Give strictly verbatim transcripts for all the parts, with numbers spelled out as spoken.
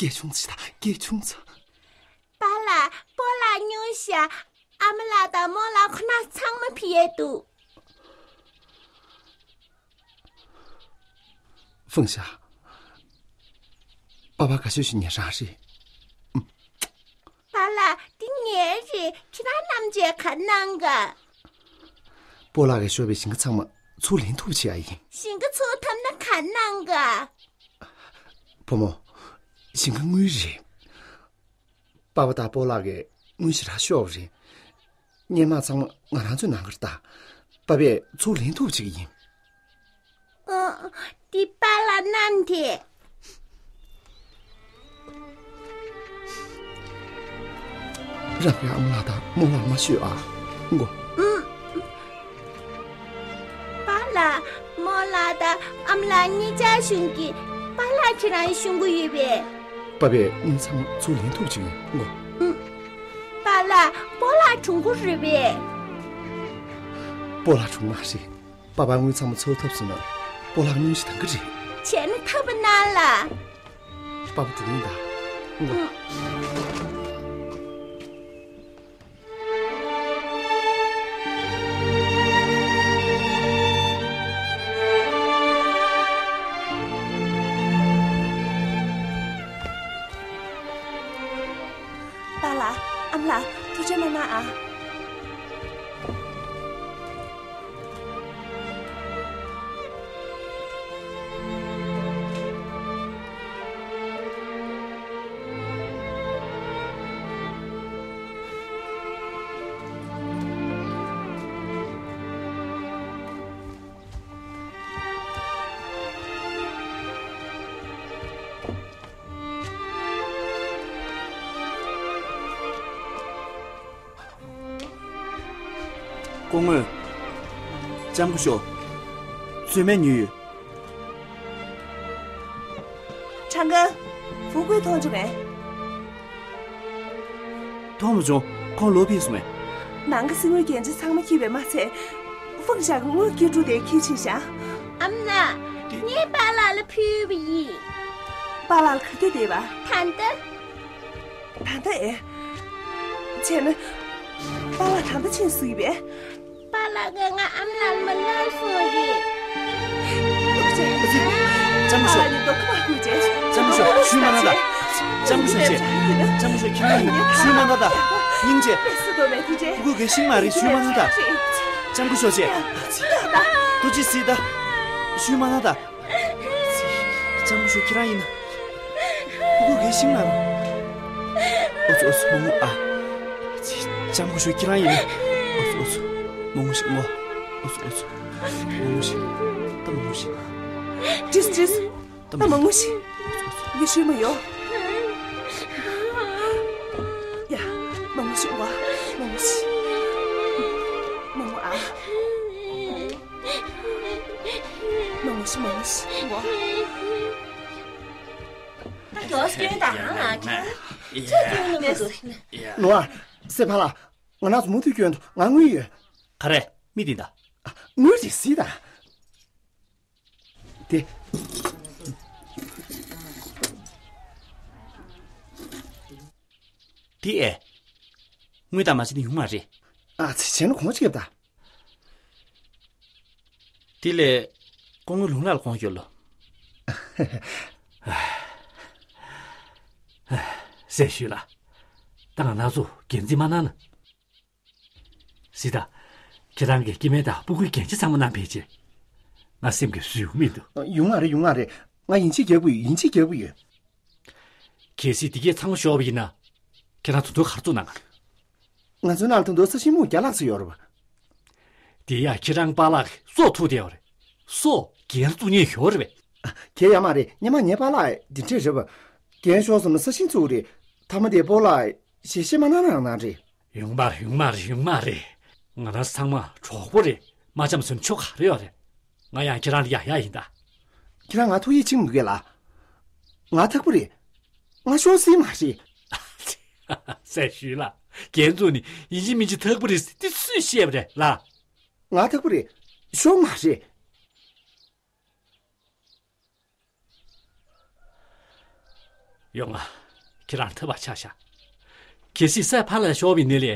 སྐད་ཆུང་ཙམ་བྱེད་དང་། སྐད་ཆུང་ཙམ། པཱ་ལགས། སྤོ་ལགས་སྙུང་ཤག་ཨ་མ་ལགས་དང་རྨོ་ལགས་ཁོ་ན་ཚང་མ་ཕུད་ཡས་འདུག་ཧྥུང་ཞ། པཱ་པཱ་ག་ཤོད་ཤིག་ཉེ་རང་རེད། པཱ་ལགས། འདི་ངའི་རེད། ཁྱེད་རང་རྣམས་ཀྱིས་ག་གནང་ག་སྤོ་ལགས་ཀྱིས་ཤོར་བའི་ཞིང་ཁ་ཚང་མ་ཚུར་ལེན་ཐུབ་བྱེད་ཡ་ཡིན། ཞིང་ཁ་ཚུར་ཐོབ་ན་ག་གནང་ག་བུ་མོ། ཞིང་ཁ་དངུལ་རེད། པཱ་པཱ་དང་སྤོ་ལགས་ཀྱིས་དངུལ་ཞེ་དྲག་ཤོར་བ་རེད། སྔོན་མ་ཚང་མ་ང་རང་ཚོའི་ནང་གི་རེད་ད། པཱ་པས་ཚུར་ལེན་ཐུབ་བྱེད་ཀྱི་ཡིན། ཨ། འདི་པཱ་ལགས་གནང་དེ། རང་གི་ཨ་མ་ལགས་དང་རྨོ་ལགས་མ་ཤོད་ཨ། མགོ། ཨུམ། པཱ་ལགས། རྨོ་ལགས་དང་ཨ་མ་ལགས་གཉིས་ཆ་ཤོང་གི། པཱ་ལགས་ཁྱེད་རང་ཤོང་གི་ཡོད་པས། པཱ་པས་དངུལ་ཚང་མ་ཚུར་ལེན་ཐུབ་བྱེད་ཀྱི་ཡིན། མགོ། ཨུམ། པཱ་ལགས། སྤོ་ལགས་གྲུང་པོ་རེད་པས། སྤོ་ལགས་གྲུང་མ་རེད། པཱ་པ་དངུལ་ཚང་མ་ཚུར་ཐོབ་སོང་ན། སྤོ་ལགས་སྙུང་གཞི་འདང་གི་རེད། བྱས་ན་ཐོབ་པ་གནང་ལ། པཱ་པ་འགྲོ་གི་ཡིན་ད། ཨུ། པཱ་ལགས། ཨ་མ་ལགས། ཐུགས་རྗེ་མ་གནང་ཨ། སྐུ་ངོ། ལྕམ་སྐུ་ཞབས། ཚོད་མེད་ཉོས་ཡོད། ཁྲང་ཀ། ཧྥུ་ཀུའི་མཐོང་བྱུང་ངས། མཐོང་མ་བྱུང་། ཁོང་ལོག་ཕེབས་སོང་ངས། ནང་གི་གསེར་དངུལ་རྒྱན་ཆ་ཚང་མ་འཁྱེར་བས་མ་ཚད། ཧྥུང་ཞ་གི་དངུལ་སྐྱིལ་ཀྲུང་དེ་འཁྱེར་ཕྱིན་ཤག་ཨ་མ་ལགས། ངས་པཱ་ལགས་ལ་ཕུལ་བ་ཡིན། པཱ་ལགས་ལ་ག་དུས་བསྡད་པ། ད་ལྟ། ད་ལྟ་ཨེ། བྱས་ན། པཱ་ལགས་ད་ལྟ་ཕྱིན་སུ་ཡིན་པས། པཱ་ལགས་ཀྱིས་ང་ཨ་མ་ལགས་ལ་མ་གནང་སོང་རེད། ལྕམ་སྐུ་ཞབས། ལྕམ་སྐུ་ཞབས། ཞུས་མ་གནང་ད། ལྕམ་སྐུ་ཞབས་བྱས། ལྕམ་སྐུ་ཞབས་ཁྱེད་རང་ཡིན། ཞུས་མ་གནང་ད། སྙིང་རྗེ། ཕྲུ་གུ་གའི་ཤིང་མ་རེད། ཞུས་མ་གནང་ད། ལྕམ་སྐུ་ཞབས་བྱས། ཐུགས་རྗེ་གཟིགས་ད། ཞུས་མ་གནང་ད། ལྕམ་སྐུ་ཞབས་ཁྱེད་རང་ཡིན། ཕྲུ་གུ་གའི་ཤིང་མ་རེད། ཨོ་ཙི་ཨོ་ཙི་མོ་ངུ་ཨ། ལྕམ་སྐུ་ཞབས་ཁྱེད་རང་ཡིན། ཨོ་ཙི་ཨོ་ཙི། མོ་ངུ་ཤིག་མོ། ཨོ་ཙི་ཨོ་ཙི། མོ་ངུ་ཤིག་ད་མོ་ངུ་ཤིག་ཏྲིས་ཏྲིས། ད་མོ་ངུ་ཤིག་ངས་ཞུས་མ་ཡོང་། ཡ། མོ་ངུ་ཤིག་བ། མོ་ངུ་ཤིག་མོ་ངུ་ཨ། མོ་ངུ་ཤིག་མོ་ངུ་ཤིག་བ། ད་མགྱོགས་སྐྱོན་དང་ང་ཁྱེད་ཚོ་ཁྱོད་ནུ་མེད་སོ། ནུ་བ། སེ་ཕ་ལ། ང་རང་ཚོ་མུ་མཐུད་སྐྱོན་དུ་ང་དངུལ་ཡོད། ག་རེ། མི་འདི་ད། དངུལ་ཅིག་གཟིགས་དང་། དེ། དེ་ཨེ། དངུལ་དང་མ་ཅི་ནི་ཡོང་མ་རེད། ཨ་ཙི་བྱས་ན་གོང་ཅིག་ཡོད་ད། དེ་ལས་སྐུ་ངོ་ལུང་ལགས་ལ་དགོངས་ཡོད་ལོ། ཟེར་ཞུས་ལ། ད་ང་རང་ཚོ་འགན་འཛིན་མ་གནང་ན། སྲིད་ད། ཁྱེད་རང་གིས་སྐྱེ་དམན་དང་སྤུ་གུའི་རྒྱན་ཆ་ཚང་མ་གནང་ཕེབས་རྗེས། ང་སེམས་ཀྱིས་བཟོད་ཀྱི་མི་འདུག་ཡོང་ང་རེད་ཡོང་ང་རེད། ང་ཡིན་གཅིག་རྒྱག་གི་ཡོད་ཡིན་གཅིག་རྒྱག་གི་ཡོད། གལ་སྲིད་འདི་གས་ཚང་མ་ཤོར་བ་ཡིན་ན། ཁྱེད་རང་ད་དུང་ག་རེ་བཙུགས་གནང་ག་ང་ཚོའི་ནང་ལ་ད་དུང་ས་ཞིང་མུའུ་བརྒྱ་ལྷག་ཙམ་ཡོད་རེད་པ། དེ་ཡང་ཁྱེད་རང་པཱ་ལགས་སྲོག་ཐུག་བསྡད་ཡོད་རེད། སྲོག་རྒྱན་བཙུགས་མཁན་ཞིག་ཡོད་རེད་པས། དེ་ཡང་མ་རེད། སྔོན་མ་ངའི་པཱ་ལགས་འདི་འདྲས་རེད་པ། རྒྱན་ཤོར་སོང་ན་ས་ཞིང་བཙུགས་རེད། མཐའ་མ་དེ་སྤོ་ལགས་ཞལ་བཞེས་མ་གནང་ན་ཡང་གནང་རེད། ཡོང་མ་རེད་ཡོང་མ་རེད་ཡོང་མ་རེད། ང་རང་ཚང་མ་གྲོགས་པོ་རེད། མ་འཆམ་ཟེར་ན་ཆོ་ག་རེ་ཡོད་རེད། ང་ཡང་ཁྱེད་རང་ལ་ཡག་ཡག་ཡིན་ད། ཁྱེད་རང་ང་ཐུགས་ཡིད་ཆེས་མི་དགོས་ལ། ང་ཐག་པ་རེད། ང་ཤོར་སྲིད་མ་རེད། ཟེར་ཞུས་ལ། རྒྱན་བཙུགས་ནི་ཡིན་གཅིག་མིན་གཅིག་ཐག་པ་རེད་ཟེར་དེ་སུས་བཤད་པ་རེད་ལ། ང་ཐག་པ་རེད། ཤོར་མ་རེད། ཡོང་ང་། ཁྱེད་རང་ཐབས་པ་ཆགས་ཤག་གལ་སྲིད་སའི་ཕར་ལ་ཤོར་བའི་ནི་ལས་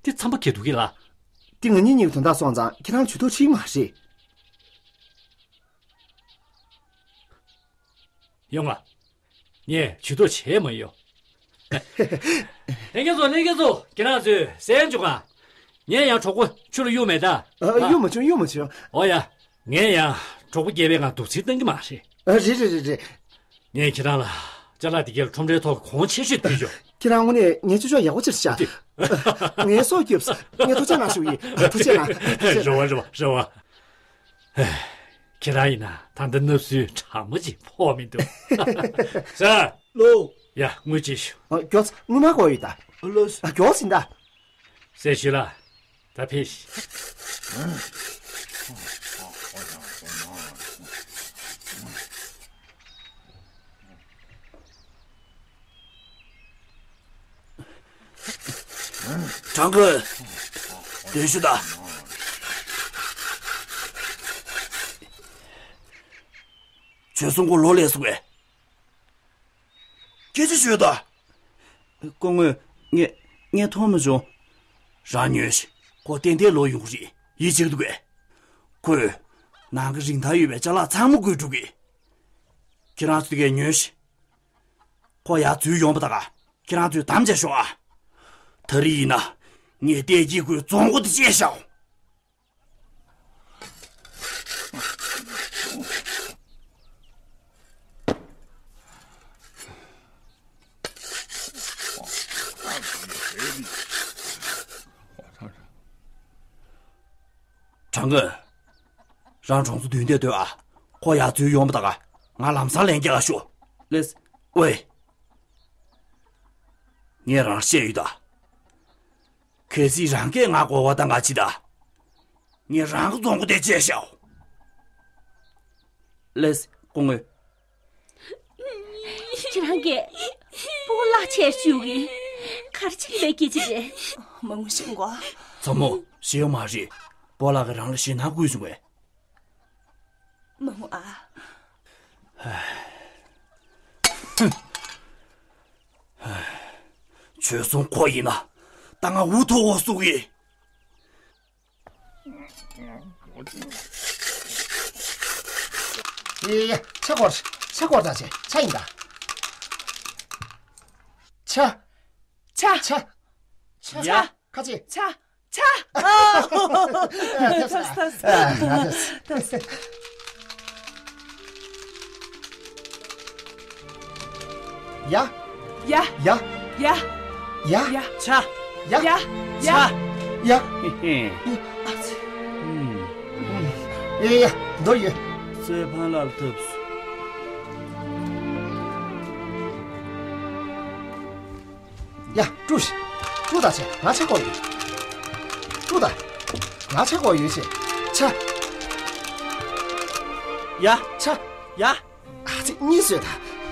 དེ་འཚམ་པོ་གལ་འདུག་གི་ལ། དེ་ང་གཉིས་གཉིས་ཀྱི་དོན་དག་སོང་ཙང་ཁྱེད་རང་ཇུས་གཏོགས་བྱེད་མ་རེད། ཡོང་ང་། ངས་ཇུས་གཏོགས་བྱས་མ་ཡོང་། ལྷན་རྒྱས་ཚོ་ལྷན་རྒྱས་ཚོ་ཁྱེད་རང་ཚོས་གསན་བྱུང་ང་། ངས་ཡང་གྲོགས་པོ་ཁྱོད་ལ་གཡུག་མེད་ད། ཨ། གཡུག་མ་བྱུང་གཡུག་མ་བྱུང་། འོ་ཡ། ངས་ཡང་གྲོགས་པོ་སྐྱེས་པའི་ངང་དུག་རྫི་བཏང་གི་མ་རེད། ཨ། རེད་རེད་རེད་རེད། ངས་ཁྱེད་རང་ལ་ཅ་ལག་དེ་གའི་ཁྲོམ་རའི་ཐོག་གི་གོང་ཆེ་ཤོས་བསྡུས་བྱུང་། ཁྱེད་རང་དངོས་གནས་ངའི་ཅོ་ཅོག་ཡག་པོ་ཅིག་བཞག་ངའི་སྲོག་སྐྱོབས་སོང་། ངས་ཐུགས་རྗེ་གནང་ཞུ་ཡིན། ཐུགས་རྗེ་གནང་། ཐུགས་རྗེ། རེ་བ་རེ་བ་རེ་བ། ཁྱེད་རང་ཡིན་ན་ད་ལྟ་སྣབས་སུལ་གྲང་མོ་ཅིག་ཕོག་མི་འདུག་ཟེར། ལོ། ཡ། དངུལ་ཅིག་ཞུ། ཨ། མགྱོགས། དངུལ་མ་དགོས་ཡོད་ད། ཨ། ལོས། ཨ། མགྱོགས་ཟིན་ད། ཟེར་ཞུས་ལ། ད་ཕེབས་ཤིག་ཁྲང་ཀོན། སྡོད་ཤོག་ད། བྱོལ་སོང་། ཁོ་ལོག་སླེབས་སོང་བས། སྐད་ཆ་ཤོད་ད། སྐུ་ངོ། ངས། ངས་མཐོང་མ་བྱུང་། རང་ཉོན་ཞིག་ཁོ་ཏན་ཏན་ལོག་ཡོང་གི་རེད། ཡིད་ཆེས་འདུག་གས། ཁོས་ནང་གི་རིན་ཐང་ཡོད་པའི་ཅ་ལག་ཚང་མ་བརྐུས་འགྲོ་གི། ཁྱེད་རང་ཚོ་དེ་གས་ཉོན་ཞིག་ཁོ་ཡར་འཛུལ་ཡོང་བ་ད་ག་ཁྱེད་རང་ཚོས་དམ་བཅའ་ཤོག་ཨ། ད་རེས་ཡིན་ན་ངས་ཏན་ཅིན་ཁོའི་རྫོང་སྒོ་དེ་བཅད་བཞག་ཁྲང་ཀོན། རང་གྲོང་ཚོ་མདུན་དེར་སྡོད་ཨ། ཁོ་ཡར་འཛུལ་ཡོང་བ་ད་ག་ང་ལམ་སང་ལན་རྒྱག་ཤོག་ལེས། ཝེ། ངས་རང་བཤད་ཡོད་ད། གལ་སྲིད་རང་གིས་ང་གོ་བ་བཏང་ག་ཅི་ད། ངས་རང་གི་རྫོང་སྒོ་དེ་བཅད་བཞག་ལེས། སྐུ་ངོ། ཁྱེད་རང་གིས་སྤུ་གུ་གླ་ཆེར་བཅུག་གི། གར་ཅིག་ལས་སྐྱེ་ཅི་རེད། མ་ངུ་ཞིག་གོ། ཚ་མོ། ཞེད་ཡོད་མ་རེད། སྤོ་ལགས་ཀྱིས་རང་ལ་ཞེད་སྣང་བསྐུལ་བྱུང་བས། མ་ངུ་ཨ། བྱོལ་སོང་། ཁོ་ཡིན་ན་ད་ང་འུ་ཐུག་འོ་སུ་གི། ཡེ་ཡེ། ཆ་སྐོར། ཆ་སྐོར་ད་ཆེ། ཆ་ཡིན་ད། ཆ། ཆ། ཆ། ཆ། ཡ། ཁ་ཆེ། ཆ། ཆ། ཨ། ཐབས་ཐབས། ཨ། ཐབས། ཡ། ཡ། ཡ། ཡ། ཡ། ཡ། ཆ། ཡ། ཡ། ཡ། ཆ། ཡ། ཧེ་ཧེ། ཨ་ཙི། ཨུམ། ཡ་ཡ་ཡ། མདོ་ཡོད། སྲས་ཕང་ལགས་ལ་ཐབས་སུ། ཡ། བཀྲུ་ཤིག་བཀྲུ་ད་ཆེ། ང་ཆ་སྐོར་ཡོད། བཀྲུ་ད། ང་ཆ་སྐོར་ཡོད་ཆེ། ཆ། ཡ། ཆ། ཡ། ཨ་ཙི། གཉིད་སད་ད།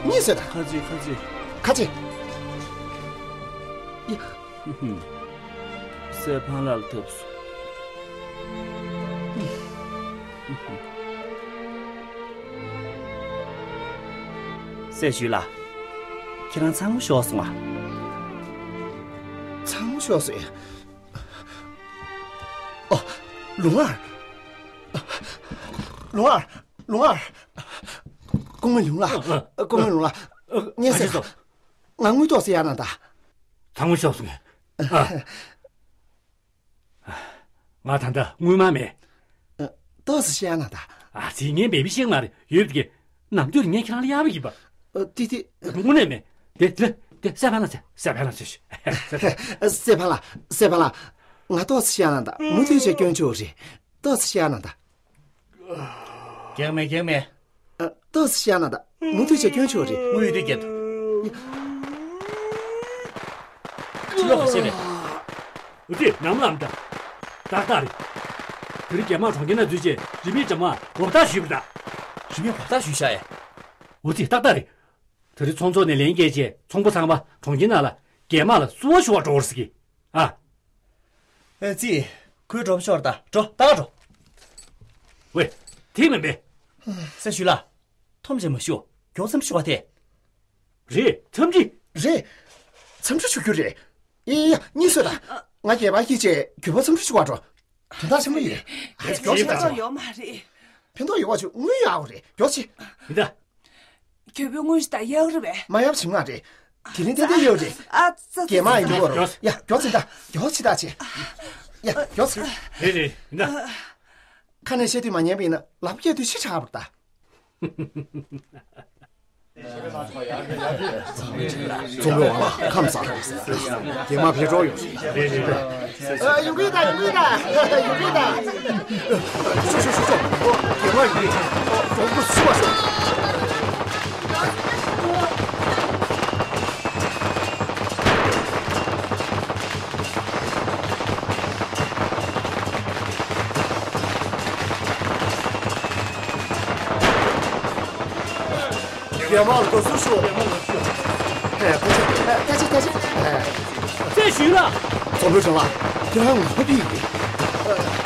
གཉིད་སད་ད། ཁ་ཅིག་ཁ་ཅིག་ཁ་ཅིག་ཡ། སྲས་ཕང་ལགས་ལ་ཐབས་སུ། སྲས་ཞུས་ལགས། ཁྱེད་རང་ཚང་མ་ཤོར་སོང་ང་། ཚང་མ་ཤོར་སོང་ཡ། ཨོ། ལུང་ཨར། ལུང་ཨར། ལུང་ཨར། སྐུ་ངོ་ལུང་ལགས། སྐུ་ངོ་ལུང་ལགས། སྙན་སེང་། ང་དངུལ་ཏོག་ཙམ་གཡར་གནང་ད། ཚང་མ་ཤོར་སོང་ངས། ཨ། ང་ད་ལྟ་དངུལ་མ་མེད། ཨ། ཏོག་ཙམ་གཡར་གནང་ད། ཨ་ཙི། ངས་མེད་པ་ཤེས་མ་རེད། ཡོད་པ་དེ་གས་ནམ་རྒྱུན་ངས་ཁྱེད་རང་ལ་གཡར་བ་ཡིན་པ། ཨ། དེ་དེ། དངོས་གནས་མེད། དེ་དེ་དེ་སྲས་ཕང་ལགས་ཚེ། སྲས་ཕང་ལགས་ཚེ་ཞུ། སྲས་ཕང་ལགས། སྲས་ཕང་ལགས། ང་ཏོག་ཙམ་གཡར་གནང་ད། མུ་མཐུད་བྱས་སྐྱོན་ཆོག་རེད། ཏོག་ཙམ་གཡར་གནང་ད། རྒྱག་མེད་རྒྱག་མེད། ཨ། ཏོག་ཙམ་གཡར་གནང་ད། མུ་མཐུད་བྱས་སྐྱོན་ཆོག་རེད། དངུལ་ཡོད་དུས་རྒྱབ་ཐུབ། ཁྱི་ལོ་ག་ཤེད་རེད། འུ་ཚོས་ནམ་ལངས་འདྲ། ཏག་ཏག་རེད། དེ་རིང་རྒྱ་དམག་གྲོང་ཁྱེར་ནང་འཛུལ་རྗེས་རིན་མེད་དྲ་དམག་འོ་ཐག་ཞུས་པ་རེད་ད། རིན་མེད་འོ་ཐག་ཞུས་ཤག་ཨེ། འུ་ཚོས་ཏག་ཏག་རེད། དེ་རིང་ཚོང་ཚོགས་ནས་ལན་སྐྱེལ་རྗེས་ཚོང་པ་ཚང་མ་གྲོང་ཁྱེར་ནང་ལ་རྒྱ་དམག་ལ་བསུ་བ་ཞུ་བར་འགྲོ་དགོས་ཟེར་གི། ཨ། ཨེ་ཙི། ཁོའི་གྲོགས་པོ་ཤོར་ད། འགྲོ། ད་ག་འགྲོ། ཝེ། དེ་མིན་པས། སྲས་ཞུས་ལགས། འཐོམ་བྱས་མ་ཤོག་མགྱོགས་ཙམ་ཤོག་ཨ་དེ། རེད། འཚམས་འདྲི། རེད། འཚམས་འདྲི་ཞུ་རྒྱུ་རེད། ཡ་ཡ་ཡ། གཉིད་སད་ད། ང་རྒྱལ་པར་སྐྱེས་རྗེས་གུས་པ་འཚམས་འདྲི་ཞུ་བར་འགྲོ། དོན་དག་ཆེན་པོ་ཡིན། ཨ་ཙི། མགྱོགས་ཕྱིན་ད། ཕན་ཐོགས་ཡོད་མ་རེད། ཕན་ཐོགས་ཡོད་པ་ཆུ་དངུལ་ཡག་པོ་རེད། མགྱོགས་ཕྱིན། ཡིན་ད། གྱོད་པའི་དངུལ་ཞིག་ད་ཡག་རེད་པས། མ་ཡག་ཞིམ་ངག་རེད། དེ་རིང་ཏན་ཏན་ཡོད་རེད། ཨ་ཙི། རྒྱལ་མ་ཡིན་འགྲོ་རོགས། ཡ་མགྱོགས་ཕྱིན་ད། མགྱོགས་ཕྱིན་ད་ཆེ། ཡ་མགྱོགས་ཕྱིན། རེད་རེད། ཡིན་ད། ཁ་ནས་བཤད་དུས་མ་ཉན་པ་ཡིན་ན་ལག་པ་བཀྱག་དུས་ཕྱི་དྲགས་པར་ད། རྫོང་དཔོན་ཝང་ལགས་ཁམས་བཟང་། རྒྱལ་དམངས་ཕེབས་འགྲོ་ཡོད་རེད། ཡོང་གི་ཡོད་ད། ཡོང་གི་ཡོད་ད། ཡོང་གི་ཡོད་ད། ཤོག་ཤོག་ཤོག་ཤོག་རྒྱལ་དམངས་ཡོང་གི་ཡོད། རྫོང་དཔོན་ཤོག་ཤོག་རྒྱལ་དམངས་དགའ་བསུ་ཞུ། ཨེ། ཐུགས་རྗེ་ཆེ། ཐུགས་རྗེ་ཆེ། ཨེ། རྩེ་ཞུས་ལ། རྫོང་དཔོན་ལགས། ཁྱེད་རང་ངོ་ཕིག་ཡིན།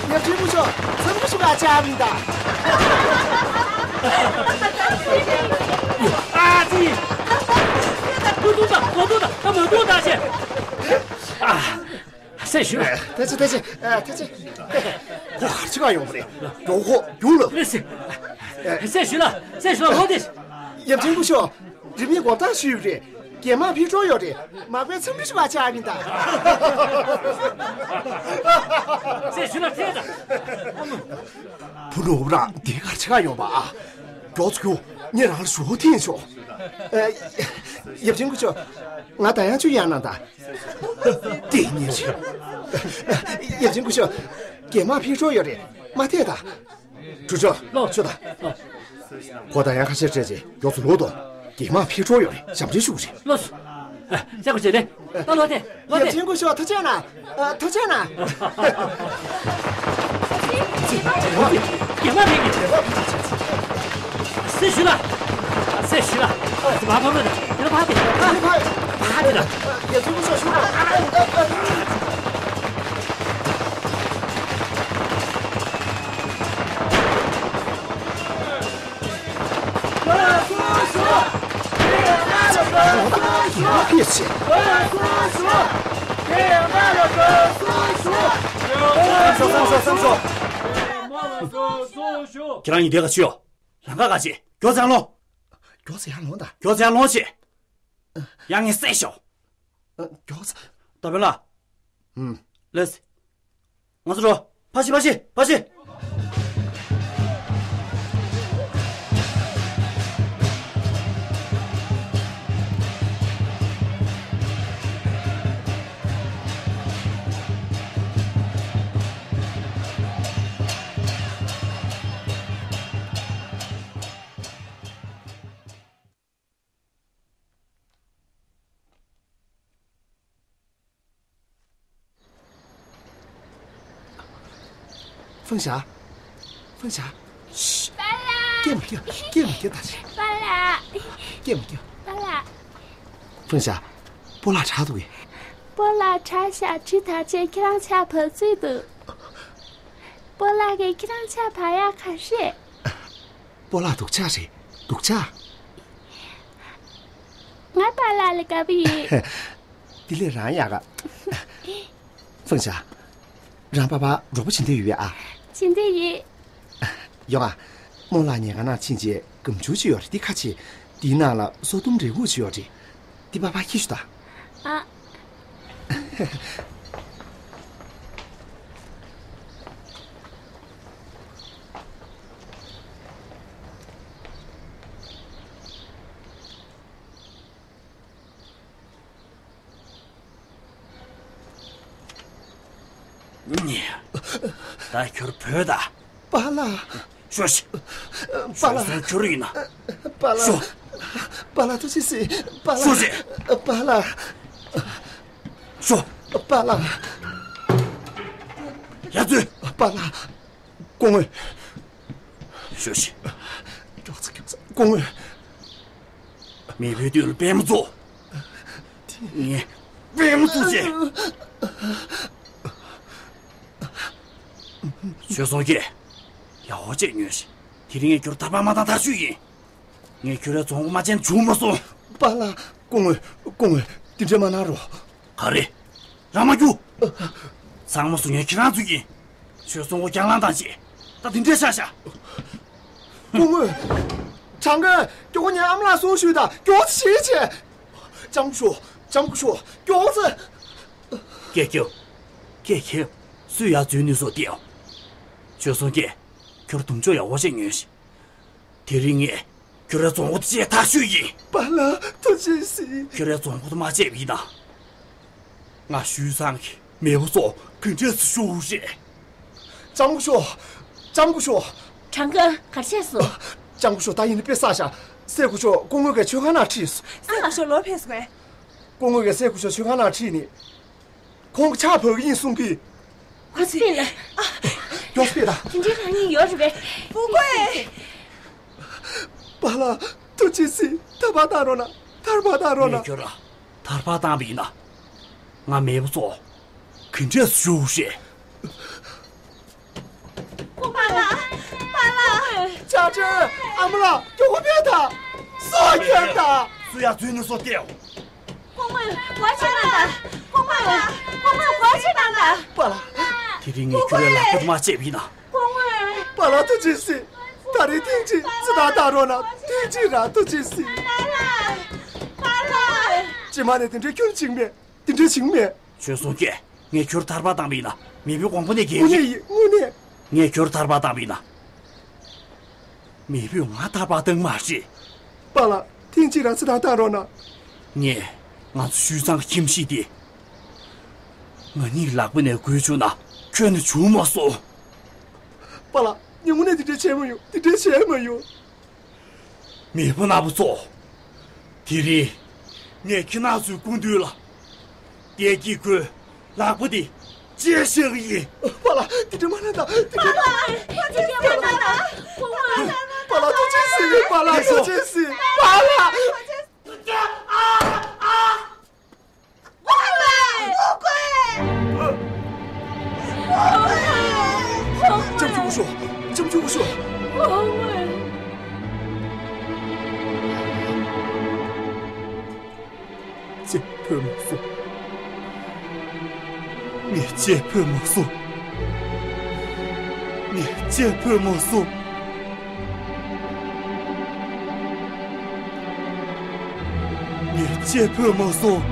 ཡབ་ཆེན་སྐུ་ཞབས་འཚམས་འདྲི་ཞུ་ག་བཅར་བ་ཡིན་ད། ཨ་ཙི། ཀུ་ཏུ་ད་གོ་ཏུ་ད་ད་མ་ཏུ་ད་ཆེ། ཨ། རྩེ་ཞུས་ལ། ཐུགས་རྗེ་ཆེ། ཐུགས་རྗེ་ཆེ། ཨ། ཐུགས་རྗེ་ཆེ། ཁོ་ག་རེ་བྱེད་ག་ཡོང་བ་རེད། མགྱོགས་ཁོ་རྒྱུགས་ལ། རེད་ཟེར། རྩེ་ཞུས་ལ། རྩེ་ཞུས་ལ། ལོག་སྟེ། ཡབ་ཆེན་སྐུ་ཞབས། རིན་མེད་གོ་ཐག་ཞུས་རེད། རྒྱལ་དམངས་ཕེབས་འགྲོ་ཡོད་རེད། མ་དགོས་འཚམས་འདྲི་ཞུ་བ་ཆགས་མིན་ད། རྩེ་ཞུས་ལ། རྩེ་ད། བུ་ནོར་བུ་རང་འདི་ག་རེ་བྱེད་ག་ཡོང་བ་ཨ། མགྱོགས་ཚུ་རྒྱུགས། ངས་རང་ལ་ཞུ་བ་འཐེན་ཆོག་ཨ། ཡབ་ཆེན་སྐུ་ཞབས། ང་ད་ཡང་ཆུ་ཡང་ན་ད། དེ་ཉིན་ཞིག་ཡབ་ཆེན་སྐུ་ཞབས། རྒྱལ་དམངས་ཕེབས་འགྲོ་ཡོད་རེད། མ་ཐད་ད། གྲུབ་ཆོག་ལོག་ཆོག་ད། ཁོ་ད་ཡང་ཁ་ཤས་སྤྲད་རྗེས་མགྱོགས་ཚུ་ལོག་དོ། རྒྱལ་དམངས་ཕེབས་འགྲོ་ཡོད་རེད། ཞབས་འདྲེན་ཞུ་རེད། ལོག་སོང་། ཨ། ཅག་གོ་བྱེད་ལེ། ད་ལོག་སྟེ། ལོག་སྟེ། ཡབ་ཆེན་སྐུ་ཞབས་ཐུགས་རྗེ་གནང་། ཨ། ཐུགས་རྗེ་གནང་། རྒྱལ་དམངས་ཕེབས་ཀྱི། རྩེ་ཞུས་ལ། རྩེ་ཞུས་ལ། ཨ་ཙི། མ་ཕམ་ལ། དེ་ལ་ཕ་དེ། ཕ་དེ། ཕ་དེ་ལ། ཡབ་ཆེན་སྐུ་ཞབས་ཞུ་རོགས། ཁྱེད་རང་ཡིན་དེ་ག་ཆུ་ཡོ། རང་ག་ག་ཆེ། མགྱོགས་ཙང་ལོངས། མགྱོགས་ཙང་ཡར་ལོངས་དང་། མགྱོགས་ཙང་ལོངས་ཆེ། ཡང་ངས་བསད་ཤོག་ཨ། མགྱོགས་ཙང་། ད་བེ་ལ། ཨུམ། ལེས། ང་ཚོ་འགྲོ། ཕ་ཤི་ཕ་ཤི་ཕ་ཤི། ཧྥང་ཞ། ཧྥང་ཞ། ཤི། པཱ་ལགས། སྐད་མ་རྒྱག་སྐད་མ་རྒྱག་ད་ཤི། པཱ་ལགས། སྐད་མ་རྒྱག་པཱ་ལགས། ཧྥང་ཞ། སྤོ་ལགས་དྲག་འདུག་གས། སྤོ་ལགས་དྲག་ཤག་ཁྲི་ཐག་ཆད་ཁྱེད་རང་ཆ་བབས་ཚུལ་འདུག་སྤོ་ལགས་ཀྱིས་ཁྱེད་རང་ཆ་བབས་ཡག་ག་རེ་རེད། སྤོ་ལགས་སྡུག་ཅག་རེད། སྡུག་ཅག་ང་པཱ་ལགས་ལ་དགའ་པོ་ཡིན། དེ་ལས་རང་ཡག་ག་ཧྥང་ཞ། རང་པ་ཕར་རོགས་པ་བྱེད་འདོད་ཡོད་པས་ཨ། བྱེད་འདོད་ཡོད། ཡོང་ཨ། རྨོ་ལགས་ཉལ་ཁང་ནང་ཕྱིན་རྗེས་སྒམ་ཆུང་ཅིག་ཡོད་རེད། འདི་ཁ་ཕྱེ། འདིའི་ནང་ལ་སོ་ཐུམ་རས་ཁུག་ཅིག་ཡོད་རེད། འདི་པ་ཕར་འཁྱེར་ཤོག་དང་། ཨ། ད་ཁྱོད་བོས་ད། པཱ་ལགས། ཤོག་ཤིག་པཱ་ལགས། ཤོག་ཤོག་ཁྱོད་ཡིན་ན། པཱ་ལགས། ཤོག་པཱ་ལགས་ཐུགས་རྗེ་གཟིགས། པཱ་ལགས། ཤོག་ཤིག་པཱ་ལགས། ཤོག་པཱ་ལགས། ཡ་ཚུལ། པཱ་ལགས། སྐུ་ངོ་། ཤོག་ཤིག་མགྱོགས་ཙམ་མགྱོགས་ཙམ་སྐུ་ངོ་། མེས་པོའི་དུས་ལ་པད་མ་བཙུགས། ངས་པད་མ་བཙུགས་བྱས། ཆོས་སྲུང་གིས་ཡག་པོ་བྱས་ཉོན་ཞིག་དེ་རིང་ངས་ཁྱོད་ཐར་པ་མ་བཏང་ཐར་ཞུས་ཡིན། ངས་ཁྱོད་རའི་རྫོང་མ་ཅན་བྱུང་མ་སོང་། པཱ་ལགས། སྐུ་ངོ། སྐུ་ངོ། དེ་འདྲས་མ་གནང་རོགས། ག་རེ། རང་མ་རྒྱུག་ཚང་མ་སུ་ཉན་ཁྱེད་རང་ཚོ་ཡིན། ཞོལ་སོང་གོ་རྒྱང་ལངས་བཏང་བྱས། ད་དེ་འདྲས་ཤག་ཤག་སྐུ་ངོ། ཁྲང་ཀོན། མགྱོགས་ཉན་ཨ་མ་ལགས་གསུང་ཞུས་དང་མགྱོགས་ཤིག་བྱས། ལྕམ་སྐུ་ཞོག་ལྕམ་སྐུ་ཞོག་མགྱོགས་ཚེ། ཀྱེ་ཀྱེ། ཀྱེ་ཀྱེ། སུས་ཡར་འཛུལ་ནུས་སོ་ཏེའོ། ཞོལ་སོང་ཀྱེ། ཁྱོད་དུམ་ཆོ་ཡག་པོ་ཞིག་ཉོན་ཞིག་དེ་རིང་ངས་ཁྱོད་རའི་རྫོང་དཔོན་དེ་ཆེས་ཐག་ཆོད་ཡིན། པཱ་ལགས་ཐུགས་རྗེ་གཟིགས། ཁྱོད་རའི་རྫོང་དཔོན་དེ་མ་བྱས་པ་ཡིན་ན། ང་ཞུས་ཚང་གི་མེས་པོ་ཚོ་ག་འདྲས་སེ་ཤོར་རེད། ལྕམ་སྐུ་ཞོག་ལྕམ་སྐུ་ཞོག་ཁྲང་ཀོན་ག་རེ་བྱས་སོང་། ལྕམ་སྐུ་ཞོག་ད་ཡིན་ནི་དཔེ་བསགས་ཤག་སྲས་སྐུ་ཞོག་སྐུ་ངོ་གིས་མཆོད་ཁང་ནང་ཁྲིད་སོང་། སྲས་སྐུ་ཞོག་ལོག་ཕེབས་སོང་ངས། སྐུ་ངོ་གིས་སྲས་སྐུ་ཞོག་མཆོད་ཁང་ནང་ཁྲིད་ནས། ཁོང་གིས་ཕྱག་ཕུལ་གྱི་ཡིན་གསུང་གི། ཧོ་སི་པིན་ལ། མགྱོགས་པོ་ཕེབས་དང་། དེ་འདྲའི་རང་ཉིད་ཡོད་རེད་པས། ཧྥུ་ཀུའེ། པཱ་ལགས་ཐུགས་རྗེ་གཟིགས། ཐར་པ་བཏང་རོགས་གནང་། ཐར་པ་བཏང་རོགས་གནང་། ངས་ཁྱོད་ར་ཐར་པ་བཏང་བ་ཡིན་ན། ང་མེས་པོ་ཚོ་ག་འདྲས་སེ་ཤོར་རེད། པཱ་ལགས། པཱ་ལགས། ཅ་ཅེ། ཨ་མ་ལགས་མགྱོགས་པོ་ཕེབས་དང་། སྲོག་སྐྱོབ་དང་། སུ་ཡར་འཛུལ་ནུས་སོ་ཏེའོ། སྐུ་ངོ། སྐུ་ངོ་སྐུ་ངོ་སྐུ་ངོ་སྐུ་ངོ་སྐུ་ངོ། པཱ་ལགས། དེ་རིང་ངས་ཁྱོད་རའི་ལག་པ་དེ་མ་བཅད་པ་ཡིན་ན། སྐུ་ངོ། པཱ་ལགས་ཐུགས་རྗེ་གཟིགས། ད་རེས་ཐེངས་གཅིག་རྩི་ཐང་བཏང་རོགས་གནང་། ཐེངས་གཅིག་རང་ཐུགས་རྗེ་གཟིགས། པཱ་ལགས། པཱ་ལགས། རྗེས་མ་ནས་དེ་འདྲའི་སྐྱོན་བྱུང་མེད། དེ་འདྲའི་བྱུང་མེད། ཞོལ་སོང་ཀྱེ། ངས་ཁྱོད་ཐར་པ་བཏང་བ་ཡིན་ན། མེས་པོའི་དགོངས་པ་ནས་འགལ་གྱི་རེད། དངོས་གནས་ཡིན། དངོས་གནས། ངས་ཁྱོད་ཐར་པ་བཏང་བ་ཡིན་ན། མེས་པོས་ང་ཐར་པ་བཏང་མ་རེད། པཱ་ལགས་ཐེངས་གཅིག་རང་རྩི་ཐང་བཏང་རོགས་གནང་། ངས་ང་ཚོ་ཞུས་ཚང་གི་ཁྱིམ་གཞིས་དེ་ང་གཉིས་ལག་པ་ནས་བགོས་བཅུག་ན་ཁྱོན་ནས་བྱུང་མ་སོང་། པཱ་ལགས་ངས་དངོས་གནས་དེ་འདྲ་བྱས་མ་ཡོང་། དེ་འདྲ་བྱས་མ་ཡོང་། མེས་པོ་རྣམ་པ་ཚོ། དེ་རིང་ངས་ཁྱེད་རྣམ་ཚོའི་སྐུ་མདུན་ལ། བདེ་སྐྱིད་ཁོའི་ལག་པ་དེ་བཅད་བཞག་གི་ཡིན། པཱ་ལགས་དེ་འདྲ་མ་གནང་དང་། དེ་འདྲ་མ་གནང་དང་། པཱ་ལགས་དེ་འདྲ་མ་གནང་དང་། པཱ་ལགས་ཐུགས་རྗེ་གཟིགས། པཱ་ལགས་ཐུགས་རྗེ་གཟིགས། པཱ་ལགས། ལྕམ་ཆུང་སྐུ་ཞོགས། ལྕམ་ཆུང་སྐུ་ཞོགས། ཅེས་ཕོད་མ་སོང་། ངས་ཅེས་ཕོད་མ་སོང་། ངས་ཅེས་ཕོད་མ་སོང་། ངས་ཅེས་ཕོད་མ་སོང་།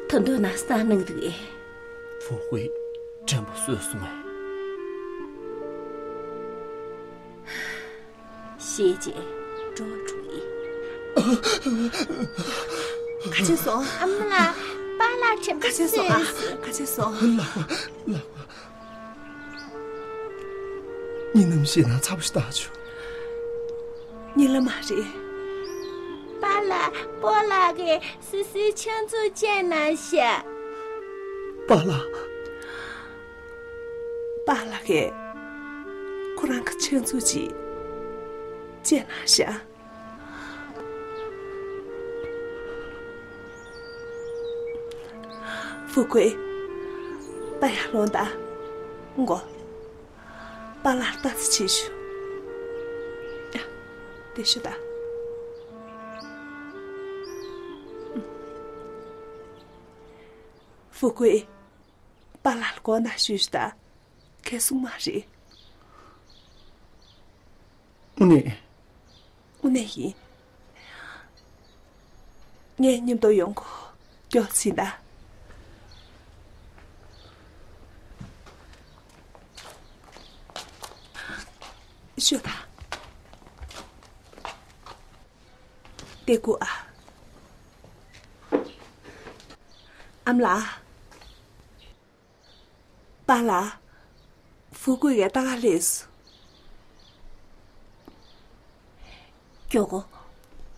ད་དུང་ན་སང་ནང་དུ་ཨེ། ཕོ་ཧུའི་དྲན་པ་གསོས་སོང་ངས། ཤེས་རྗེས་འགྲོ་འགྲོ་ཡིན། ག་བྱས་སོང་། ཨ་མ་ལགས། པཱ་ལགས་དྲན་པ་ག་བྱས་སོང་། ཨ། གསོས་སོང་། ག་བྱས་སོང་། ལགས་པ། ལགས་པ། གཉིད་ལམ་ཞེད་སྣང་ཚ་པོ་ཞིག་བཏང་བྱུང་། གཉིད་ལམ་མ་རེད། པཱ་ལགས། སྤོ་ལགས་ཀྱིས་སི་སིའི་ཆང་འཛུགས་བཅད་གནང་ཤག་པཱ་ལགས། པཱ་ལགས་ཀྱིས་ཁོ་རང་གི་ཆང་འཛུགས་ཅིག་བཅད་གནང་ཤག་ཧྥུ་ཀུའེ། ད་ཡར་ལོངས་དང་། མགོ། པཱ་ལགས་ལ་ལྟ་ཙམ་བྱེད་ཤོག་ཡ། དེ་ཤོག་དང་། ཧྥུ་ཀུའེ། པཱ་ལགས་ལ་མགོ་ན་ཞུས་ཤོག་དང་། ཁྱེད་སོང་མ་རེད། དངོས་གནས། དངོས་གནས་ཡིན། ངའི་མཉམ་དུ་ཡོང་གོ། མགྱོགས་ཕྱིན་དང་། ཤོག་དང་། དེ་དགོས་ཨ། ཨ་མ་ལགས། པཱ་ལགས། ཧྥུ་ཀུའེ་ཡ་ད་ག་སླེབས་སོང་། མགྱོགས་གོ།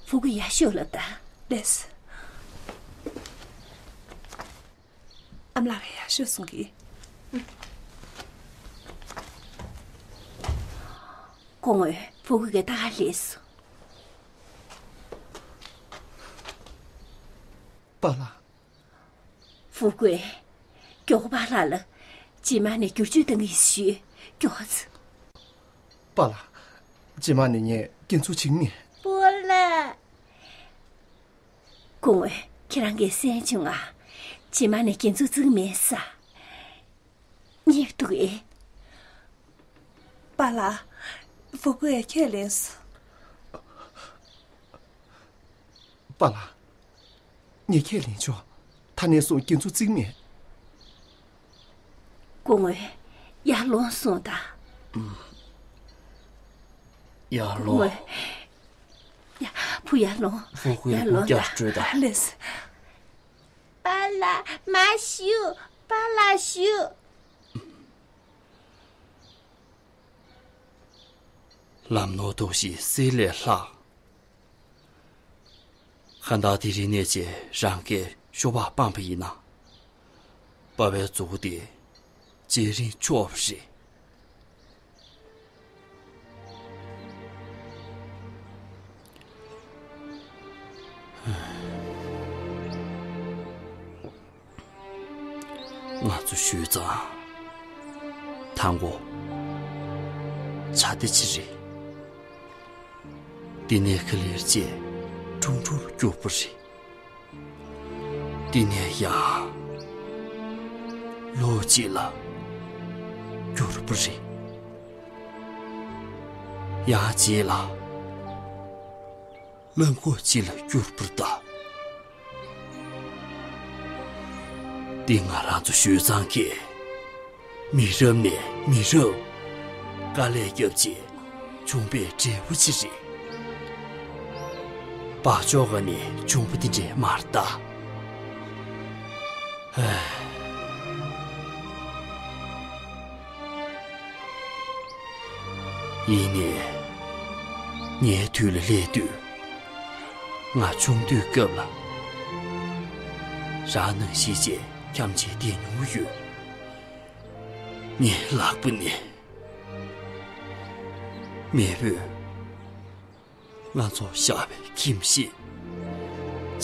ཧྥུ་ཀུའེ་ཡར་ཤོག་ལབ་དང་། ལགས་སོ། ཨ་མ་ལགས་ཡར་ཤོག་གསུང་གི། སྐུ་ངོ། ཧྥུ་ཀུའེ་ཡ་ད་ག་སླེབས་སོང་། པཱ་ལགས། ཕྲུ་གུ། མགྱོགས་པོ་པཱ་ལགས་ལ་རྗེས་མ་ནས་བསྒྱུར་བཅོས་གཏང་གི་ཞུས། མགྱོགས་ཙམ། པཱ་ལགས། རྗེས་མ་ནས་ངས་སྐྱོན་འཛུགས་བྱེད་ཀྱི་མེད། པཱ་ལགས། སྐུ་ངོ། ཁྱེད་རང་གིས་གསན་བྱུང་ང་། རྗེས་མ་ནས་སྐྱོན་འཛུགས་བྱེད་ཀྱི་མེད་ས། སྙིང་སྡུག་ཨེ། པཱ་ལགས། ཕྲུ་གུས་ཁས་ལེན་སོང་། པཱ་ལགས། ངས་ཁས་ལེན་ཆོག་ད་ནས་བཟུང་སྐྱོན་འཛུགས་བྱེད་ཀྱི་མེད། སྐུ་ངོ། ཡར་ལོངས་སོང་དང་། ཡར་སྐུ་ངོ་ལོངས། ཡ། བུ་ཡར་ལོངས། ཕྲུ་གུས་ཡར་ལོངས་རྒྱག་དང་། སྤྲོད་དང་། ལགས་སོ། པཱ་ལགས་མ་བཞུགས། པཱ་ལགས་བཞུགས། ལམ་ནོར་དོགས་གཞི་གསེར་ལས་ལྷག་གང་ལྟར་དེ་རིང་ནས་བྱས་རང་གིས་ཤོ་སྦག་སྤངས་པ་ཡིན་ན། པ་ཕའི་མཛུ་གུ་དེ་ཇེ་རིང་ཕྱོགས་པ་རེད། ང་ཚོ་ཞུས་ཙང་། དང་པོ། ཆ་དེ་ཅི་རེད། དེ་ནས་ག་ལེར་བཅས་ཁྲུང་ཁྲུང་ལ་གྱུར་པ་རེད། དེ་ནས་ཡང་ལོ་གཅིག་ལ་གྱུར་པ་རེད། ཡང་རྗེས་ལ་གླང་གོག་ཅིག་ལ་གྱུར་པར་གདའ། འདི་ང་རང་ཚོ་ཞུས་ཙང་གི་མི་རབས་ནས་མི་རབས་དཀའ་ལས་བརྒྱབ་རྗེས་བྱུང་པའི་འབྲས་བུ་ཅིག་རེད། བག་ཅོག་ག་ནས་བྱུང་པ་འདི་འདྲས་མ་རེད་ད། ཧེ། ཡིན་ནའི། ངའི་དུས་ལ་སླེབས་དུས། ང་ཆུང་དུས་སྐབས་ལ། རང་ནང་བཞིན་བྱས་འཁྱམས་བྱས་བསྡད་མྱོང་ཡོད། ངའི་ལག་པ་ནས་མེས་པོས་ང་ཚོར་བཞག་པའི་ཁྱིམ་གཞིས་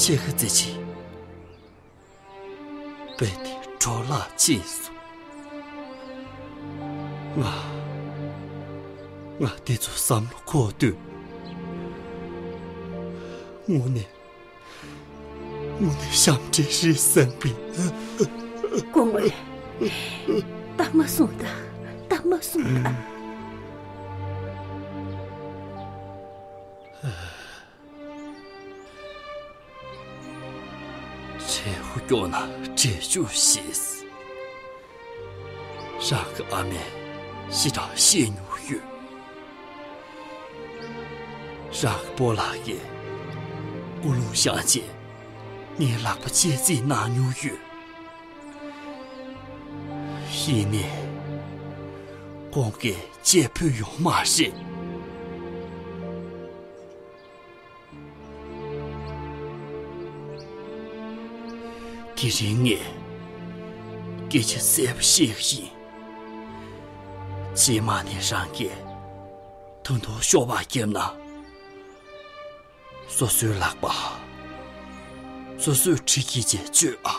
ཕྱེད་ཀ་ཙམ་ཅིག་རྦད་དེ་འཕྲོ་བརླག་ཕྱིན་སོང་། ང་། ང་དེ་ཚོ་བསམ་བློ་འཁོར་དུས། དངོས་གནས། དངོས་གནས་ཞབས་འདྲེན་རེད་བསམ་པས། སྐུ་ངོ། སྟབས་མ་བཟུང་ད། སྟབས་མ་བཟུང་ད། བྲེལ་བ་སྐྱོ་ན་བྲེལ་འཚུབ་ཤེས། རང་གི་ཨ་མས་ཞེ་དྲག་བཤད་མྱོང་ཡོད། རང་གི་སྤོ་ལགས་ཀྱིས་སྐུ་རླུང་བཞེངས་རྗེས་ངའི་ལག་པ་གཅེས་འཛིན་གནང་མྱོང་ཡོད། ཡིན་ནའི། ཁོང་གིས་གཅེས་ཕུད་ཡོང་མ་རེད། དེ་རིང་ངས་སྐད་ཆ་གསལ་པོ་བཤད་ཀྱི་ཡིན། རྗེས་མ་ནས་རང་གིས་ད་དུང་ཤོ་སྦག་བརྒྱབ་ན། སོ་སོའི་ལག་པ་སོ་སོས་གྲི་གིས་བཅད་གཅོད་ཨ།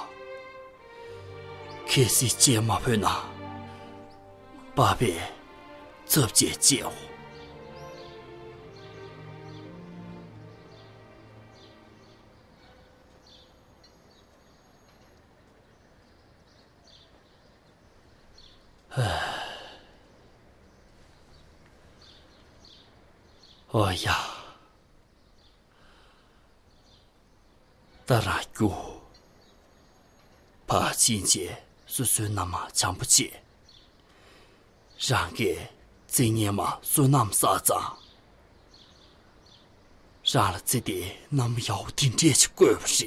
གལ་སྲིད་གཅེས་མ་ཕོད་ན། པ་ཕས་ཚབ་བྱས་བཅད་འོ། ཨོ་ཡ། ད་རང་རྒྱུགས། ཕར་ཕྱིན་བྱས་སོ་སོའི་མནའ་མ་བྱམས་པོ་བྱེད། རང་གིས་བརྩེ་ཉེས་མ་བསོད་ནམས་བསགས་ཙང་། རང་ལ་བརྩེ་དེ་མནའ་མ་ཡག་པོ་དེ་འདྲས་ཅིག་བསྐོས་པ་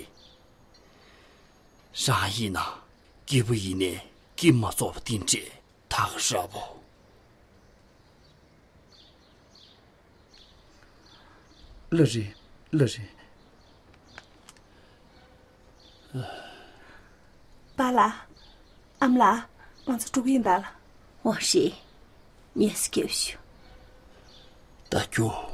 རེད། རང་ཡིན་ན་སྐྱིད་པོ་ཡིན་ནའི་སྐྱིད་མ་ཚོར་བ་དེ་འདྲས་ད་ག་ར་བོ། ལགས་རེད། ལགས་རེད། པཱ་ལགས། ཨ་མ་ལགས། ང་ཚོ་འགྲོ་གི་ཡིན་ད། འོ་རེད། ཉལ་ས་རྒྱབ་ཤོག་ད་རྒྱུགས།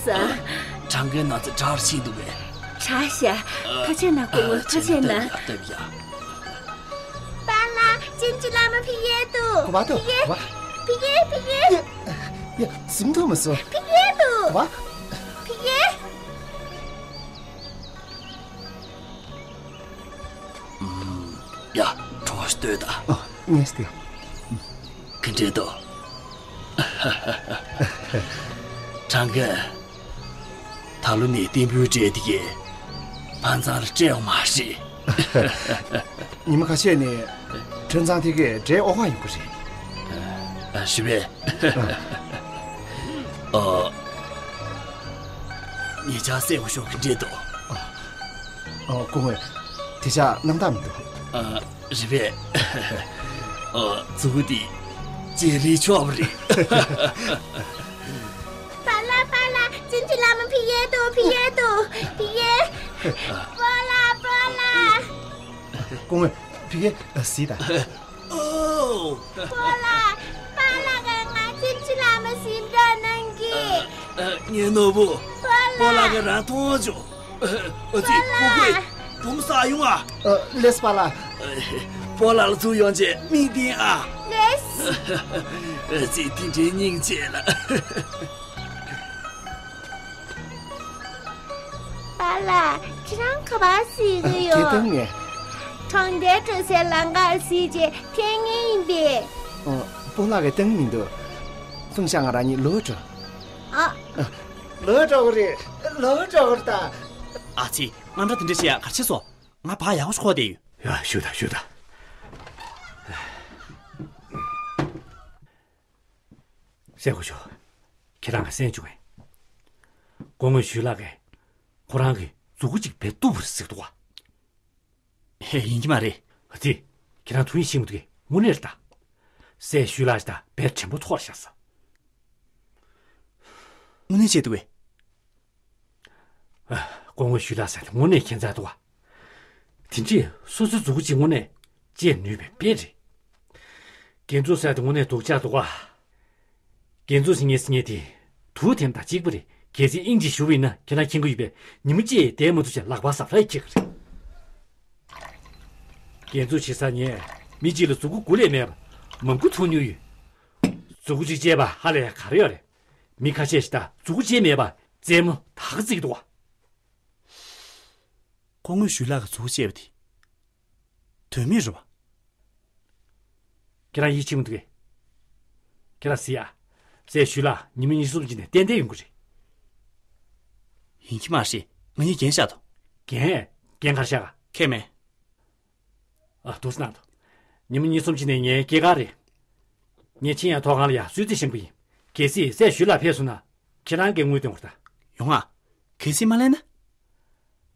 ས། གྲངས་ཀའི་ན་ཚ་དྲག་ཕྱིན་འདུག་པས། དྲག་ཤག་ཕ་ཆེན་ན་སྐུ་ངོ་ཕ་ཆེན་ན། ལྟ་ཡ། པཱ་ལགས་ཅིན་ཅི་བླ་མ་ཕི་ཡེ་འདུག་གོ་བ་འདུག་ཕི་ཡེ། གོ་བ། ཕི་ཡེ་ཕི་ཡེ། ཡ། ཟིན་ཐུབ་མ་སོང་། ཕི་ཡེ་འདུག་གོ་བ། ཕི་ཡེ། ཡ། གྲོགས་ཤིག་ལྟོས་དང་། ཨ། ངས་ལྟོས། ག་འདྲས་འདུག་གྲངས་ཀ། ད་ལོ་ནས་ཏིང་ཕུའི་འབྲས་དེ་གས་ཕན་ཚང་ལ་སྤྲད་ཡོང་མ་རེད། ཉི་མ་ཁ་ཤས་ནས་ཁྲོན་ཚང་དེ་གས་འབྲས་ཨོ་ཁ་ཡོང་གི་རེད། ཨ། ཞུ་བས། ཨ། ཉེ་ཆར་སྲས་སྐུ་ཞབས་ཀྱི་འབྲས་འདུག་ཨ། སྐུ་ངོ། དེ་ཤག་རྣམ་དག་མི་འདུག་ཨ། རེད་པས། ཨ། མཛུ་གུ་འདི་ལྗེ་ལི་ཆོག་པ་རེད། པཱ་ལགས། པཱ་ལགས། ཅིན་ཅི་བླ་མ་ཕི་ཡེ་འདུག་ཕི་ཡེ་འདུག་ཕི་ཡེ། པཱ་ལགས། པཱ་ལགས། སྐུ་ངོ། ཕི་ཡེ་གཟིགས་དང་། ཨོ། པཱ་ལགས། པཱ་ལགས་ཀྱིས་ང་ཅིན་ཅི་བླ་མ་ཟིན་བྲིས་གནང་གི་ཨ། ངའི་ནོར་བུ། པཱ་ལགས། པཱ་ལགས་ཀྱིས་རང་མཐོང་བྱུང་། ཨ་ཙི། པཱ་ལགས། སྐུ་ངོ། སྒྲུང་བསགས་ཡོང་ཨ། ཨ། ལེགས། པཱ་ལགས། པཱ་ལགས་ལ་ཚུར་ཡོང་རྗེས་མིག་བསྟན་ཨ། ལེགས། ཨ་ཙི། དེ་འདྲའི་སྙིང་རྗེ་ལ། པཱ་ལགས། ཁྱེད་རང་ག་པར་གཟིགས་ཀྱི་ཡོད། དེ་ལྟར་ངས། གྲོང་རྡལ་འགྲོ་སའི་ལམ་ཁར་གཟིགས་རྗེས་འཐེན་ངེས་ཡིན་པས། ཨ། སྤོ་ལགས་ཀྱིས་བཏང་མི་འདུག་ཧྥུང་ཞང་ང་རང་གཉིས་ལོག་འགྲོ། ཨ། ལོག་འགྲོ་གི་རེད། ལོག་འགྲོ་གི་རེད་ད། ཨ་ཙི། དངངས་སྐྲག་དེ་འདྲ་བྱེད་ཡ་ག་རེ་བྱས་སོང་། ང་ཕར་ཡག་པོ་ཞིག་འཁོར་བསྡད་ཡོད། ཡ། བཞུགས་དང་། བཞུགས་དང་། སྲས་སྐུ་ཞབས། ཁྱེད་རང་གིས་གསན་བྱུང་ངས། སྐུ་ངོ་ཞུས་ལགས་ཀྱིས་ཁོ་རང་གི་མཛུ་གུ་གཅིག་བེད་སྟུག་པོ་རེད་ཟེར་འདུག་བ། ཧེ། ཡིན་གྱི་མ་རེད། ཨ་ཙི། ཁྱེད་རང་དུ་ཡིན་ཤེས་མི་འདུག་གས། དངོས་གནས་རེད་ད། སྲས་ཞུས་ལགས་ད་བེད་དྲན་པོ་ཐོར་བཞག་ས། དངོས་གནས་བྱས་འདུག་གས། ཨ། སྐུ་ངོ་ཞུས་ལགས་ཟེར་དེ་དངོས་གནས་ཁྱད་མཚར་འདུག་བ། དེ་འདྲས་སོ་སོའི་མཛུ་གུ་གཅིག་དངོས་གནས་བཅད་ནུས་པའི་དཔེ་རེད། རྒྱན་མཛུབ་ཟེར་དེ་དངོས་གནས་སྡུག་ཅག་འདུག་བ། རྒྱན་མཛུབ་ཟེར་མཁན་ཟེར་མཁན་དེ་དུག་འཐེན་དང་གཅིག་པ་རེད། གལ་སྲིད་དབྱིངས་ཅིག་ཞུ་བ་ཡིན་ན། ཁྱེད་རང་མཁྱེན་གྱི་ཡོད་པས། ཉིན་མོ་གཅིག་བསྡད་མ་ཐུབ་ཙང་ལག་པ་ཟ་འཕྲུག་བྱེད་ཀྱི་རེད། རྒྱན་མཛུབ་བྱེད་ས་ངས་མི་གཅིག་ལ་མཛུ་གུ་དགུ་ལས་མེད་པ་མང་པོ་ཐུག་མྱོང་ཡོད། མཛུ་གུ་གཅིག་བཅད་པ་ཧ་ལས་ག་རེ་ཡོད་རེད། མི་ཁ་ཤས་ཤིག་ད་མཛུ་གུ་བཅད་མེད་པ་རྩེད་མོ་ད་ག་རྩེ་གི་འདུག་བ། སྐུ་ངོ་ཞུས་ལགས་ཀྱིས་མཛུ་གུ་བཅད་པ་དེ་དོན་མེད་རེད་བ། ཁྱེད་རང་ཡིད་ཆེས་མི་འདུག་གས། ཁྱེད་རང་གཟིགས་ཨ། སྲས་ཞུས་ལགས་ཉི་མ་གཉིས་གསུམ་ཅིག་ནས་ཏན་ཏན་ཡོང་གི་རེད། ཡིན་གྱི་མ་རེད། ང་གཉིས་རྒན་ཤག་ཏུ། རྒན། རྒན་གར་ཤག་ག་ཁྱད་མེད། ཨ། འདུག་སེ་གནང་དང་། ཉི་མ་གཉིས་གསུམ་ཅིག་ནས་ངའི་སྐྱེས་སྐར་རེད། ངས་ཆིན་ཡང་ཐོག་ཁང་ལ་ཡ་གསོལ་ཚིགས་བཞེངས་པ་ཡིན། གལ་སྲིད་སྲས་ཞུས་ལགས་ཕེབས་སོང་ན། ཁྱེད་རང་གིས་དངུལ་སྟོན་དགོས་ད། ཡོང་ཨ། གལ་སྲིད་མ་ལེན་ན།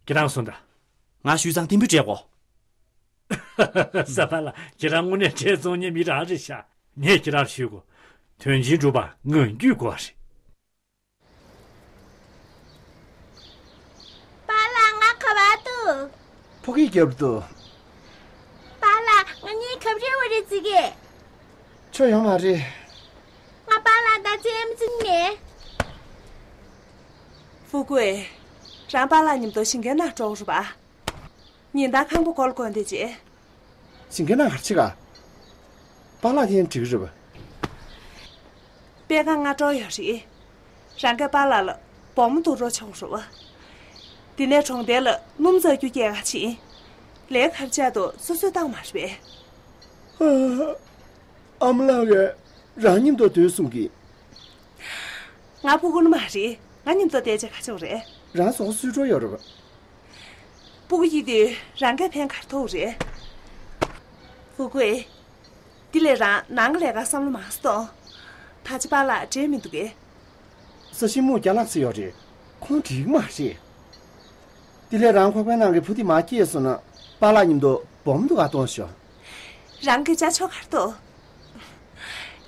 ཁྱེད་རང་གསུངས་དང་། ང་ཞུས་ཙང་ཏིང་ཕུ་སྤྲད་དགོས། ས་པ་ལགས། ཁྱེད་རང་དངོས་གནས་འབྲས་བཙོང་མཁན་མི་རང་རེད་ཤག་ངས་ཁྱེད་རང་ལ་ཞུ་དགོས། དོན་ཆེན་སྒྲུབ་པར་སྔོན་རྒྱུག་དགོས་པ་རེད། པཱ་ལགས། ང་ག་པར་འདུག་ཕ་གིའི་རྒྱབ་ཏུ། པཱ་ལགས། ང་གཉིས་ག་པར་འགྲོ་བ་རེད་ཟེར་གྱི། ཁྱོད་ཡོང་མ་རེད། ང་པཱ་ལགས་དང་རྩེད་མོ་རྩེ་ནས། ཧྥུ་ཀུའེ། རང་པཱ་ལགས་མཉམ་དུ་ཞིང་ཁའི་ནང་འགྲོ་དགོས་རེད་པ། ཉིན་ལྟར་ཁང་པ་སྒོ་ལ་སྒོ་འདི་བྱེད། ཞིང་ཁའི་ནང་ག་རེ་བྱེད་ག་པཱ་ལགས་དེ་ཡང་འགྲིག་གི་རེད་པ། པད་ཁ་ང་སྤྲོ་ཡོད་རེད། རང་གིས་པཱ་ལགས་ལ་སྦོམ་འདུག་རོགས་བྱུང་རུང་། དེ་ནས་གྲོང་རྡལ་ལ་སྣུམ་འཛག་རྒྱུ་སྐྱེལ་ག་ཕྱིན། ལས་ཀ་ག་རེ་བྱས་འདུག་སོ་སོས་བལྟས་མ་རེད་པས། ཨ་མ་ལགས་ཀྱིས་རང་མཉམ་དུ་སྡོད་གསུང་གི། ང་ཕྲུ་གུ་ནི་མ་རེད། ང་མཉམ་དུ་བསྡད་བྱས་ག་རེ་བྱེད་དགོས་རེད། རང་གཟུགས་པོ་སུས་འགྲོ་ཡོད་རེད་པ། ཕྲུ་གུ་སྐྱེས་དུས་རང་གིས་ཕན་ག་རེ་ཐོགས་རེད། ཧྥུ་ཀུའེ། དེ་ལས་རང་ནང་གི་ལས་ཀར་བསམ་བློ་མང་ཙམ་གཏོང་། ད་ཆ་པཱ་ལགས་བྲེལ་མི་འདུག་གས། ས་ཞིང་སྨུག་རྒྱག་ལག་ཚོ་ཡོད་རེད། ཁོང་འགྲིག་མ་རེད། དེ་ལས་རང་ཁོག་པའི་ནང་གི་བུ་དེ་མར་སྐྱེས་སོང་ན་པཱ་ལགས་མཉམ་དུ་སྦོམ་འདུག་ག་གཏོང་ཤོག་རང་གི་ཅ་ཆོག་ག་རེ་འདུག་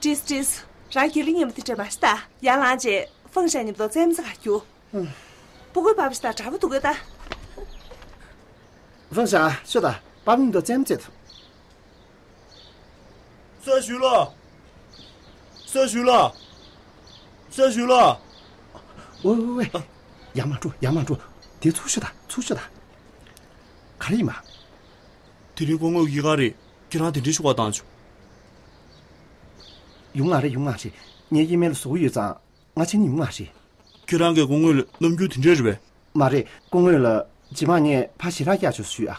ཀྲིས་ཀྲིས། རང་གི་ལི་ཉན་པ་དེ་འདྲ་མ་ཤི་ད། ཡར་ལངས་རྗེས་ཧྥང་ཞང་མཉམ་དུ་རྩེད་མོ་རྩེ་ག་རྒྱུགས། ཕྲུ་གུའི་པ་ཕ་ཞིག་དང་འདྲ་པོ་འདུག་གས་ད། ཧྥང་ཞང་ཤོག་དང་པ་ཕ་མཉམ་དུ་རྩེད་མོ་རྩེ་དང་། སྲས་ཞུས་ལགས། སྲས་ཞུས་ལགས། སྲས་ཞུས་ལགས། ཝེ་ཝེ་ཝེ། ཨ། ཡར་མར་འགྲོ། ཡར་མར་འགྲོ། དེ་ཚུར་ཤོག་དང་། ཚུར་ཤོག་དང་། ག་རེ་ཡིན་པ། དེ་རིང་སྐུ་ངོ་གི་ག་རེ། ཁྱེད་རང་གདན་འདྲེན་ཞུ་བར་བཏང་བྱུང་། ཡོང་ང་རེད། ཡོང་ང་རེད། ངའི་ཨི་མེལ་བཟོ་གི་ཡོད་ཙང་ང་ཕྱིན་ནས་ཡོང་ང་རེད། ཁྱེད་རང་གིས་སྐུ་ངོ་ལ་ནམ་རྒྱུན་དེ་འདྲས་རེད་པས། མ་རེད། སྐུ་ངོ་ལ་རྗེས་མ་ངས་ཕར་ཞལ་ལག་བཀྱག་ཆོག་ཞུས་ཨ།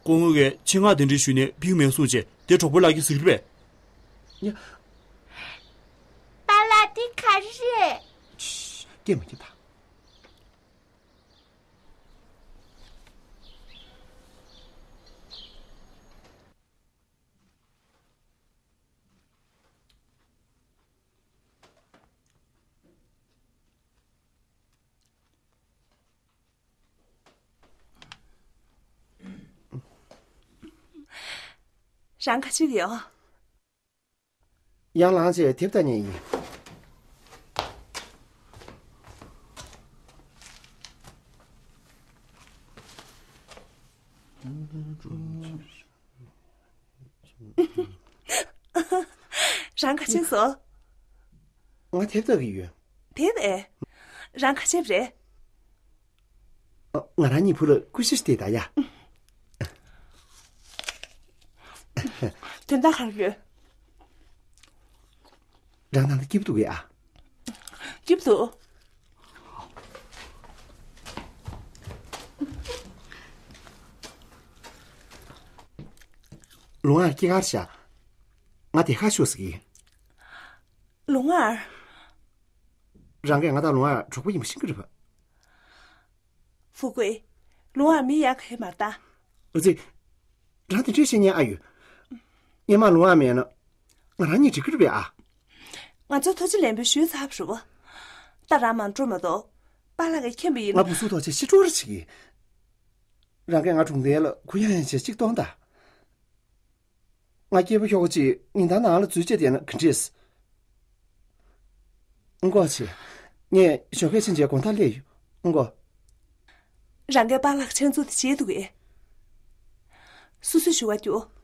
སྐུ་ངོ་གིས་ཆེད་མངགས་གདན་འདྲེན་ཞུས་ནས་ཕེབས་མེད་གསུངས་བྱས་དེ་གྲོགས་པོ་ལགས་ཀྱིས་གཟིགས་རེད་པས། ཡ། པཱ་ལགས་འདི་ག་རེ་རེད། ཤི། སྐད་མ་རྒྱབ་དང་། རང་ག་ཅིག་ཡོད། ཡང་ལངས་བྱས་དེབ་ལྟ་ཉན་ཡིན། རང་ག་ཕྱིན་སོང་། ང་དེབ་ལྟ་གི་ཡོད། དེབ་ཨེ། རང་ག་ཕྱིན་རེད། ང་རང་གཉིས་བུ་ལ་ཀུ་ཤུ་ཞིག་སྟེར་ད་ཡ། དོན་དག་ག་རེ་ཡོད། རང་ནང་ལ་སྐྱིད་པོ་འདུག་གས་ཨ། སྐྱིད་པོ་འདུག་ལུང་ཨར་སྐྱེས་སྐར་ཤག་ང་དེ་ཁ་ཤོག་ཟེར་གི། ལུང་ཨར། རང་གིས་ང་དང་ལུང་ཨར་གྲོགས་པོ་ཡིན་པ་ཤེས་ཀྱི་རེད་པ། ཧྥུ་ཀུའི། ལུང་ཨར་མི་ཡག་ག་ཧེ་མ་རེད་ད། ཨ་ཙི། རང་དེ་འདྲས་བཤད་ཉན་ཨ་ཡོད། སྔོན་མ་ལུང་ཨར་མེད་ན། ང་རང་གཉིས་འགྲིག་གི་རེད་པས་ཨ། ང་ཚོ་ཐུགས་རྗེ་ལན་པོ་ཞུས་ཚར་བ་རེད་པ། ད་རང་མ་འགྲོ་མ་གཏོགས། པཱ་ལགས་ཀྱིས་མཁྱེན་པ་ཡིན་ན། ང་བུ་སུ་ཐོག་ཆེ་ཤི་སྤྲོ་ར་བྱེད་ཀྱི། རང་གིས་ང་གྲོང་སྡེ་ལ་གུ་ཡངས་ཡངས་བྱས་གཅིག་གཏོང་དང་། ང་སྐྱེས་པ་ཤོག་གཅིག་ཉིན་ལྟར་ནང་ལ་འཛུལ་བྱས་བསྡད་ན་ག་འདྲས། ཨང་གོ་ཆེ། ངས་ཞོགས་ཀས་ཕྱིན་བྱས་དགོང་དག་སླེབས་ཡོང་། ཨང་གོ། རང་གིས་པཱ་ལགས་ཕྱག་མཛུབ་དེ་བྱེད་འདུག་གས། སོ་སོས་ཞུ་བ་རྒྱུགས།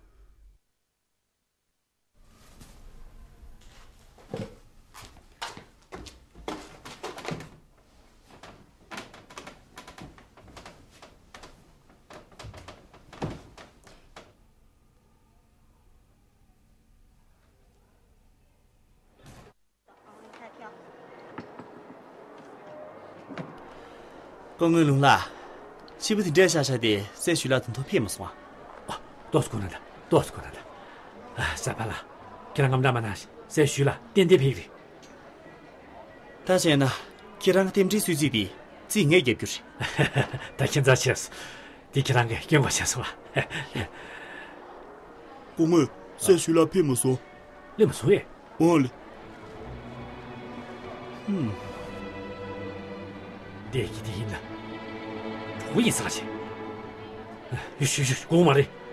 སྐུ་ངོ་ལུང་ལགས། ཕྱི་པོ་དེ་འདྲས་ཤག་ཤག་དེ་སྲས་ཞུས་ལགས་དོན་ཐོག་ཕེབས་མ་སོང་ཨ། ཨ། ཏོག་ཙམ་ཁོ་ན་ད། ཏོག་ཙམ་ཁོ་ན་ད། ཨ། གཟའ་པཱ་ལགས། ཁྱེད་རང་དངངས་སྐྲག་མ་གནང་ཞིག་སྲས་ཞུས་ལགས་ཏན་ཏན་ཕེབས་ཀྱི་རེད། ད་བྱས་ན་ཁྱེད་རང་རྟེན་འབྲེལ་སྲོལ་རྩིས་དེ་རྩིས་ངས་རྒྱབ་རྒྱུ་རེད། ད་ཁྱད་མཚར་ཆེ་སོང་། འདི་ཁྱེད་རང་གིས་སྐྱོན་གོ་ཆེ་སོང་ཨ། སྐུ་ངོ། སྲས་ཞུས་ལགས་ཕེབས་མ་སོང་། སླེབས་མ་སོང་ཨེ། འོང་ལེ། ཧུམ། བསྡད་ཀྱི་འདི་ཡིན་ན། གྲོགས་པོ་ཡིན་ས་ག་ཆེ། ཡུ་ཤུ་ཤུ་དགོས་མ་རེད།